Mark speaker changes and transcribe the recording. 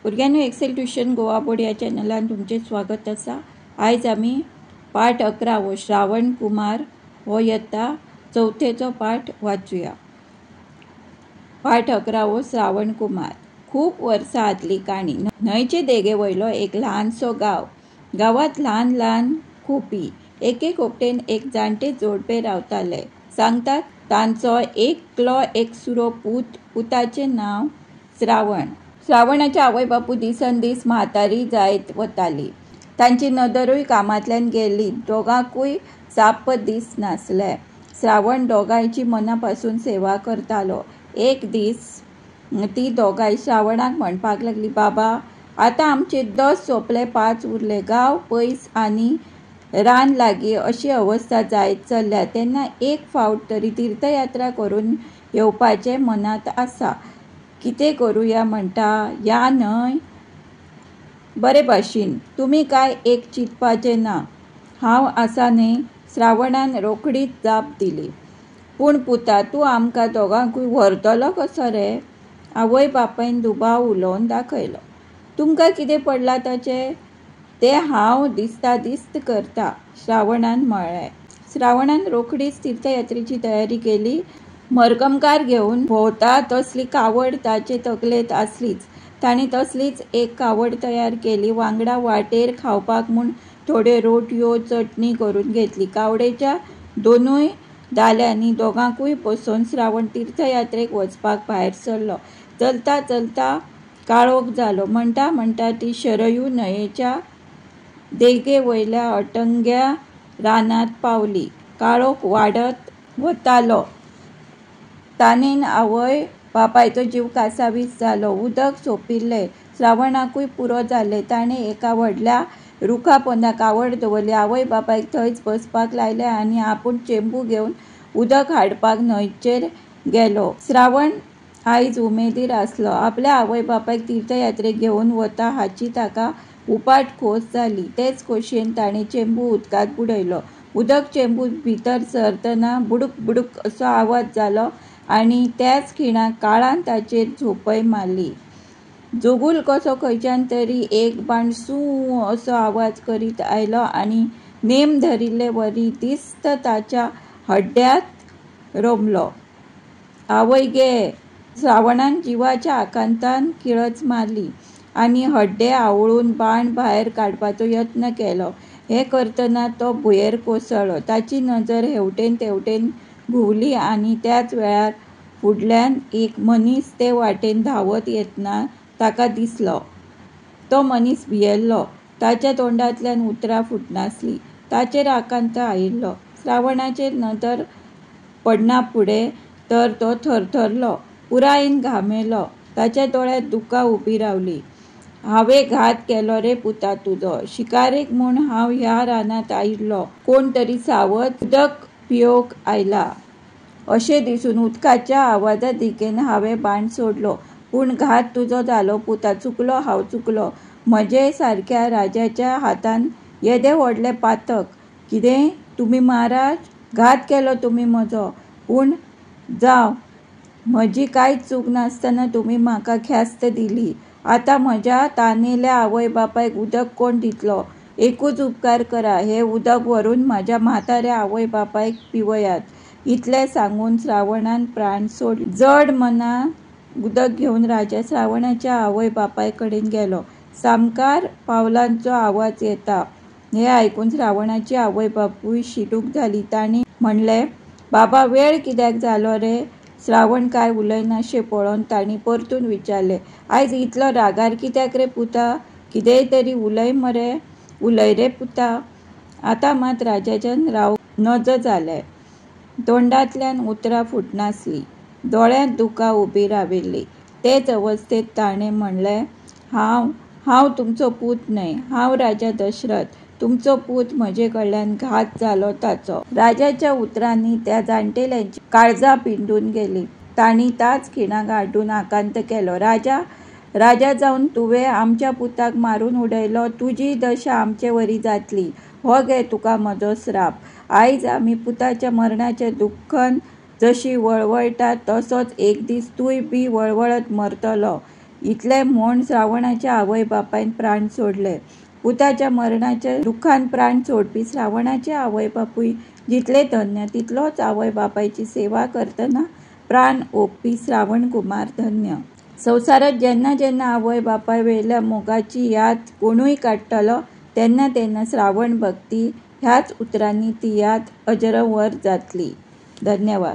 Speaker 1: भुरग्यांनो, XL tuition Goa board ह्या चॅनलान तुमचें स्वागत आसा. आयज आमी पाठ 11 हो श्रावण कुमार हो येता चवथेचो पाठ वाचुया. पाठ 11 हो श्रावण कुमार. खूब वर्सां आदली काणी. न्हंयचे देगे वयलो एक ल्हानसो गांव. गांवांत ल्हान ल्हान खोपी. एके खोपटेन एक जाणटे जोडपें रावताले. सांगतात तांचो एकलो एकसुरो पूत. पुताचें नांव श्रावण. श्रावणाचे आवय बापूय दिसन दीस म्हातारी जायत वताली. तांची नदरूय कामांतल्यान गेल्ली. दोगांकूय साप्प दीस नासले. श्रावण दोगांयची मना पासून सेवा करतालो. एक दीस ती दोगांय श्रावणाक म्हणपाक लागली, बाबा आतां आमचे 10 सोंपले, 5 उरले. गांव पयस आनी रान लागीं अशी अवस्था जायत चल्ल्या. तेन्ना एक फावट तरी तीर्थयात्रा करून येवपाचें मनांत आसा. कितें करुया म्हणटा, या न्हय? बरे भाशेन, तुमी कांय एक चिंतपाचें ना, हांव आसा न्ही. श्रावणान रोखडीच जाप दिली. पूण पुता, तूं आमकां दोगांकूय व्हरतलो कसो रे? आवय बापायन दुबाव उलोवन दाखयलो. तुमकां कितें पडलां ताचें? तें हांव दिसता दिस्त करता, श्रावणान म्हळें. श्रावणान रोखडीच तीर्थयात्रेची तयारी केली. मरकमकार घेवन भोंवता तसली कावड ताचे तकलेंत आसलीच. ताणें तसलीच एक कावड तयार केली. वांगडा वाटेर खावपाक म्हूण थोड्यो रोटयो चटणी करून घेतली. कावडेच्या दोनूय दाल्यांनी दोगांकूय बसोवन श्रावण तीर्थयात्रेक वचपाक भायर सरलो. चलता चलता काळोख जालो. म्हणटा म्हणटा ती शरयू न्हंयेच्या देगे वयल्या अटंग्या रानांत पावली. काळोख वाडत वतालो. तानेन आवय बापायचो जीव कासावीस जालो. उदक सोंपिल्लें. श्रावणाकूय पुरो जाल्लें. ताणें एका व्हडल्या रुखा पोंदा कावड दवरली. आवय बापायक थंयच बसपाक लायलें आनी आपूण चेंबू घेवन उदक हाडपाक न्हंयचेर गेलो. श्रावण आयज उमेदीर आसलो. आपल्या आवय बापायक तीर्थयात्रेक घेवन वता हाची ताका उपाट खोस जाली. तेच खोशयेन ताणें चेंबू उदकांत बुडयलो. उदक चेंबू भितर सरतना बुडूक बुडूक असो आवाज जालो आनी त्याच खिणाक काळान ताचेर झोपय मारली. जोगूल कसो खंयच्यान तरी एक बाण सूं असो आवाज करीत आयलो आनी नेम धरिल्ले वरी दिस्त ताच्या हड्ड्यांत रोमलो. आवय गे! श्रावणान जिवाच्या आकांतान किळच मारली आनी हड्डें आवळून बाण भायर काडपाचो यत्न केलो. हें करतना तो भुंयेर कोसळ्ळो. ताची नदर हेवटेन तेवटेन घुंवली आनी त्याच वेळार फुडल्यान एक मनीस ते वाटेन धांवत येतना ताका दिसलो. तो मनीस भियेल्लो. ताच्या तोंडांतल्यान उतरां फुटनासलीं. ताचेर आकांत आयिल्लो. श्रावणाचेर नदर पडनाफुडें तर तो थरथरलो. पुरायेन घामेलो. ताच्या दोळ्यांत दुकां उबीं रावलीं. हांवें घात केलो रे पुता तुजो. शिकारेक म्हूण हांव ह्या रानांत आयिल्लो. कोण तरी सावद उदक पियोवंक आयला अशें दिसून उदकाच्या आवाजा दिकेन हांवें बाण सोडलो. पूण घात तुजो जालो पुता. चुकलो हांव, चुकलो. म्हजे सारक्या राजाच्या हातान येदें व्हडलें पातक. कितें तुमी महाराज? घात केलो तुमी म्हजो. पूण जावं, म्हजी कांयच चूक नासतना तुमी म्हाका ख्यास्त दिली. आतां म्हज्या तानेल्या आवय बापायक उदक कोण दितलो? एकूच उपकार करा, हें उदक व्हरून म्हज्या म्हाताऱ्या आवय बापायक पिवयात. इतलें सांगून श्रावणान प्राण सोडले. जड मनान उदक घेवन राजा श्रावणाच्या आवय बापाय कडेन गेलो. सामकार पावलांचो आवाज येता हें आयकून श्रावणाची आवय बापूय शिटूक जाली. तांणी म्हणलें, बाबा वेळ कित्याक जालो रे? श्रावण कांय उलयनाशें पळोवन तांणी परतून विचारलें, आयज इतलो रागार कित्याक रे पुता? कितेंय तरी उलय मरे, उलय रे पुता. आतां मात राजाच्यान रावंक नजो जालें. तोंडांतल्यान उतरां फुटनासलीं. दोळ्यांत दुकां उबीं राविल्लीं. तेच अवस्थेंत ताणें म्हणलें, हांव तुमचो पूत न्हय. हांव राजा दशरथ. तुमचो पूत म्हजे कडल्यान घात जालो ताचो. राजाच्या उतरांनी त्या जाणटेल्यांची काळजां पिंडून गेलीं. तांणी त्याच खिणाक आड्डून आकांत केलो, राजा, राजा जावन तुवें आमच्या पुताक मारून उडयलो. तुजी दशा आमचे वरी जातली. हो घे तुका म्हजो श्राप. आयज आमी पुताच्या मरणाच्या दुख्खान जशी वळवळटात तसोच एक दीस तूंय बी वळवळत मरतलो. इतलें म्हूण श्रावणाच्या आवय बापायन प्राण सोडले. पुताच्या मरणाच्या दुख्खान प्राण सोडपी श्रावणाचे आवय बापूय जितले धन्य, तितलोच आवय बापायची सेवा करतना प्राण ओंपपी श्रावण कुमार धन्य. संवसारांत जेन्ना जेन्ना आवय बापाय वयल्या मोगाची याद कोणूय काडटलो तेन्ना तेन्ना श्रावण भक्ती ह्याच उतरांनी ती याद अजरंवर जातली. धन्यवाद.